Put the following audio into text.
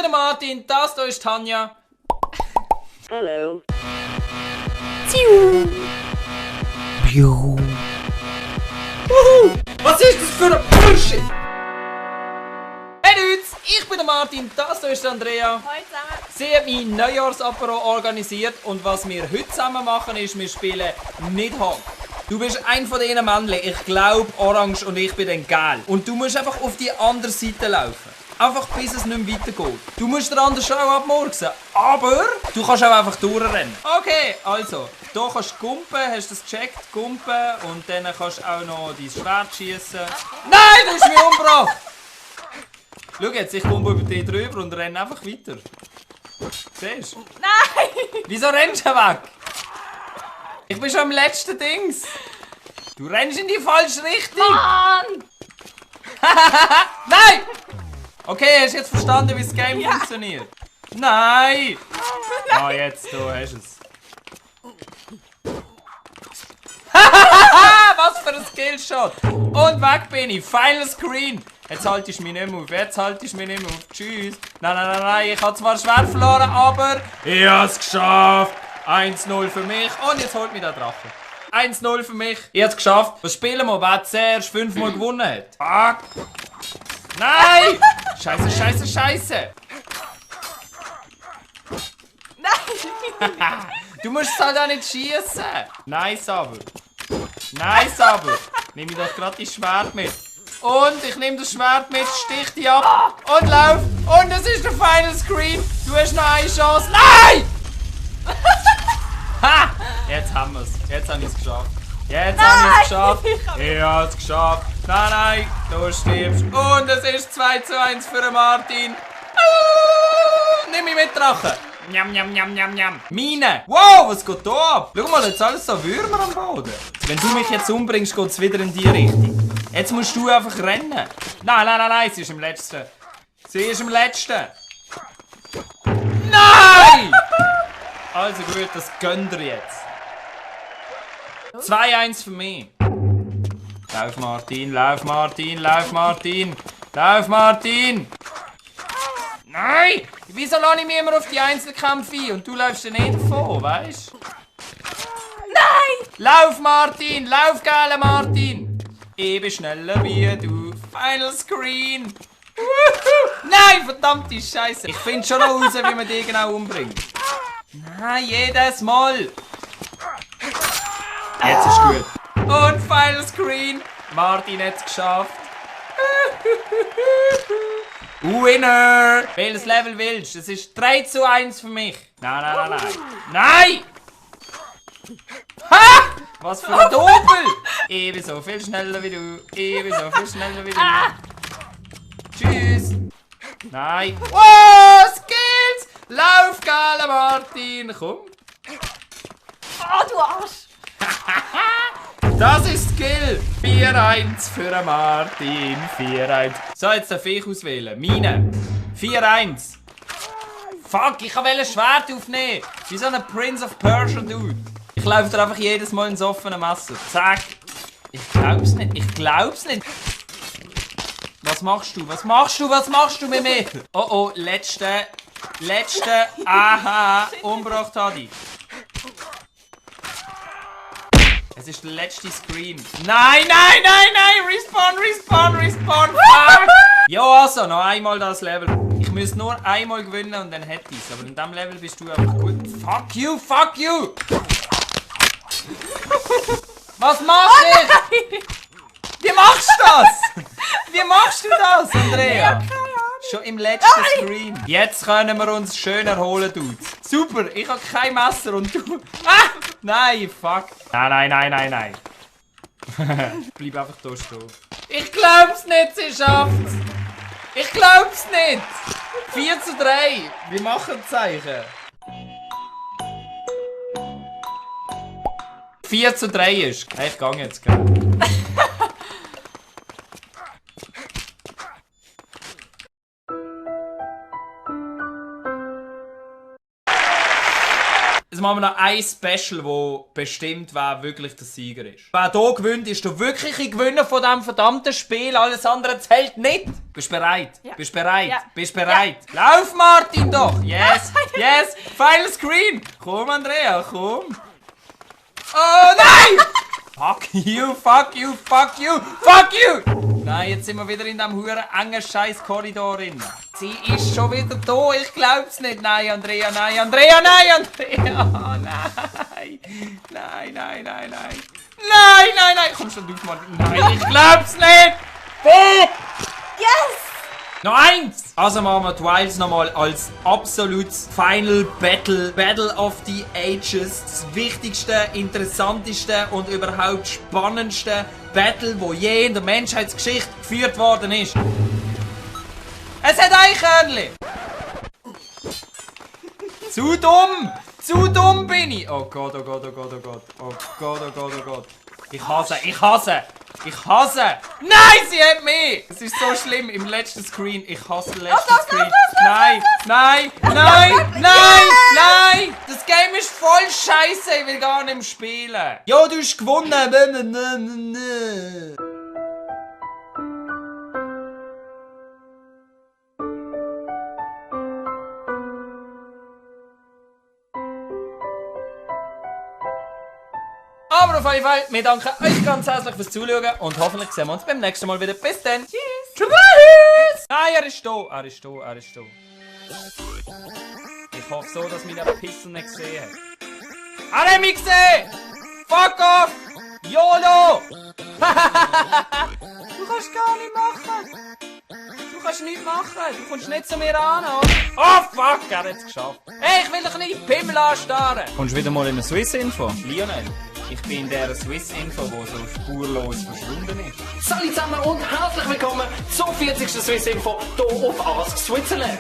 bin Martin, das hier ist Tanja. Hallo. Was ist das für ein Bullshit? Hey Dudes, ich bin der Martin, das hier ist Andrea. Hallo zusammen. Sie hat mein Neujahrsapero organisiert und was wir heute zusammen machen ist, wir spielen nicht Hack. Du bist ein von diesen Männchen, ich glaube orange und ich bin dann gelb. Und du musst einfach auf die andere Seite laufen. Einfach bis es nicht mehr weitergeht. Du musst den anderen schon abmurksen, aber du kannst auch einfach durchrennen. Okay, also, hier kannst du gumpen, hast du das gecheckt, gumpen und dann kannst du auch noch dein Schwert schießen. Nein, du hast mich umgebracht! Schau jetzt, ich komme über dich drüber und renne einfach weiter. Siehst du? Nein! Wieso rennst du weg? Ich bin schon am letzten Dings. Du rennst in die falsche Richtung. Mann! Nein! Okay, hast du jetzt verstanden, wie das Game funktioniert? Nein! Ah, jetzt, du hast es. Was für ein Skillshot! Und weg bin ich. Final Screen. Jetzt halte ich mich nicht mehr auf. Jetzt halte ich mich nicht mehr auf. Tschüss. Nein, nein, nein, nein. Ich habe zwar schwer verloren, aber ich habe es geschafft. 1-0 für mich. Und jetzt holt mich der Drache. 1-0 für mich. Ich habe es geschafft. Was spielen wir, wer zuerst 5-mal gewonnen hat? Fuck. Nein! Scheiße, scheiße, scheiße. Nein! Du musst es halt auch nicht schießen. Nice aber. Nice aber. Nehme ich doch gerade das Schwert mit. Und ich nehme das Schwert mit, stich dich ab und lauf. Und das ist der Final Screen. Du hast noch eine Chance. Nein! Ha! Jetzt haben wir es. Jetzt habe ich es geschafft. Jetzt habe ich es geschafft. Ich habe es geschafft. Nein, nein, du stirbst. Und es ist 2:1 für den Martin. Nimm mich mit, Drache. Njam, njam, njam, njam, njam. Mine. Wow, was geht da ab? Schau mal, jetzt alles so Würmer am Boden. Wenn du mich jetzt umbringst, geht es wieder in die Richtung. Jetzt musst du einfach rennen. Nein, nein, nein, nein, sie ist im Letzten. Sie ist im Letzten. Nein! Also gut, das gönnt ihr jetzt. 2:1 für mich. Lauf Martin, lauf Martin, lauf Martin, lauf Martin! Nein! Wieso lasse ich mich immer auf die Einzelkämpfe ein und du läufst dann nicht davon, weißt du? Nein! Lauf Martin, lauf geile Martin! Ich bin schneller wie du. Final Screen! Woohoo. Nein, verdammte Scheiße! Ich finde schon noch raus, wie man die genau umbringt. Nein, jedes Mal! Jetzt ist gut. Und Final Screen. Martin hat es geschafft. Winner! Welches Level willst du? Es ist 3:1 für mich. Nein, nein, nein, nein. Nein! Ha! Was für ein Doppel! Ich bin so viel schneller wie du. Ich bin so viel schneller wie du. Tschüss. Nein. Oh, Skills! Lauf, geile Martin. Komm. Oh, du Arsch! Das ist Skill! 4:1 für den Martin. 4:1. So, jetzt darf ich auswählen. Meine. 4:1. Fuck, ich wollte ein Schwert aufnehmen. Wie so ein Prince of Persia Dude. Ich laufe da einfach jedes Mal ins offene Messer. Zack. Ich glaub's nicht. Ich glaub's nicht. Was machst du? Was machst du? Was machst du mit mir? Oh oh, letzte. Aha. Umgebracht habe ich. Es ist der letzte Screen. Nein, nein, nein, nein! Respawn, respawn, respawn! Fuck! Ja, also, noch einmal das Level. Ich müsste nur einmal gewinnen und dann hätte ich es. Aber in diesem Level bist du einfach gut. Fuck you, fuck you! Was machst du? Wie machst du das? Wie machst du das, Andrea? Schon im letzten Screen. Jetzt können wir uns schön erholen, Dudes. Super, ich habe kein Messer und du... Ah! Nein, fuck. Nein, nein, nein, nein, nein. Bleib einfach da stehen. Ich glaub's nicht, sie schafft's. Ich glaub's nicht. 4:3. Wir machen Zeichen. 4:3 ist. Hey, ich gang jetzt, gell? Jetzt machen wir noch ein Special, wo bestimmt, wer wirklich der Sieger ist. Wer hier gewinnt, ist der wirkliche Gewinner von diesem verdammten Spiel. Alles andere zählt nicht. Bist du bereit? Ja. Bist du bereit? Ja. Bist du bereit? Ja. Lauf, Martin, doch! Yes! Yes! Final Screen! Komm, Andrea, komm! Oh nein! Fuck you, fuck you, fuck you, fuck you! Nein, jetzt sind wir wieder in diesem huren engen scheiß Korridor drin. Sie ist schon wieder da, ich glaub's nicht. Nein, Andrea, nein, Andrea, nein, Andrea! Oh, nein! Nein, nein, nein, nein! Nein, nein, nein! Komm schon auf, Martin! Nein, ich glaub's nicht! Bob! Yes! Noch eins! Also machen wir die Wilds nochmal als absolutes Final Battle. Battle of the Ages. Das wichtigste, interessanteste und überhaupt spannendste Battle, wo je in der Menschheitsgeschichte geführt worden ist. Es hat Eichhörnchen! Zu dumm! Zu dumm bin ich! Oh Gott, oh Gott, oh Gott, oh Gott. Oh Gott, oh Gott, oh Gott. Ich hasse, ich hasse! Ich hasse! Nein, sie hat mich! Es ist so schlimm im letzten Screen. Ich hasse den letzten Screen. Nein, nein, nein, nein, nein! Das Game ist voll scheiße. Ich will gar nicht mehr spielen. Ja, du hast gewonnen. Aber auf jeden Fall, wir danken euch ganz herzlich fürs Zuschauen und hoffentlich sehen wir uns beim nächsten Mal wieder. Bis dann. Tschüss. Tschüss. Nein, er ist da. Er ist da. Er ist da. Ich hoffe so, dass mich der Pissel nicht gesehen hat. Er hat mich gesehen. Fuck off. YOLO. Du kannst gar nicht machen. Du kannst nichts machen. Du kommst nicht zu mir an, oder? Oh fuck, er hat es geschafft. Hey, ich will doch nicht Pimmel anstarren. Kommst du wieder mal in eine Swiss-Info? Lionel. Ich bin in der Swiss-Info, die so spurlos verschwunden ist. Salut zusammen und herzlich willkommen zur 40. Swiss Info hier auf Ask Switzerland.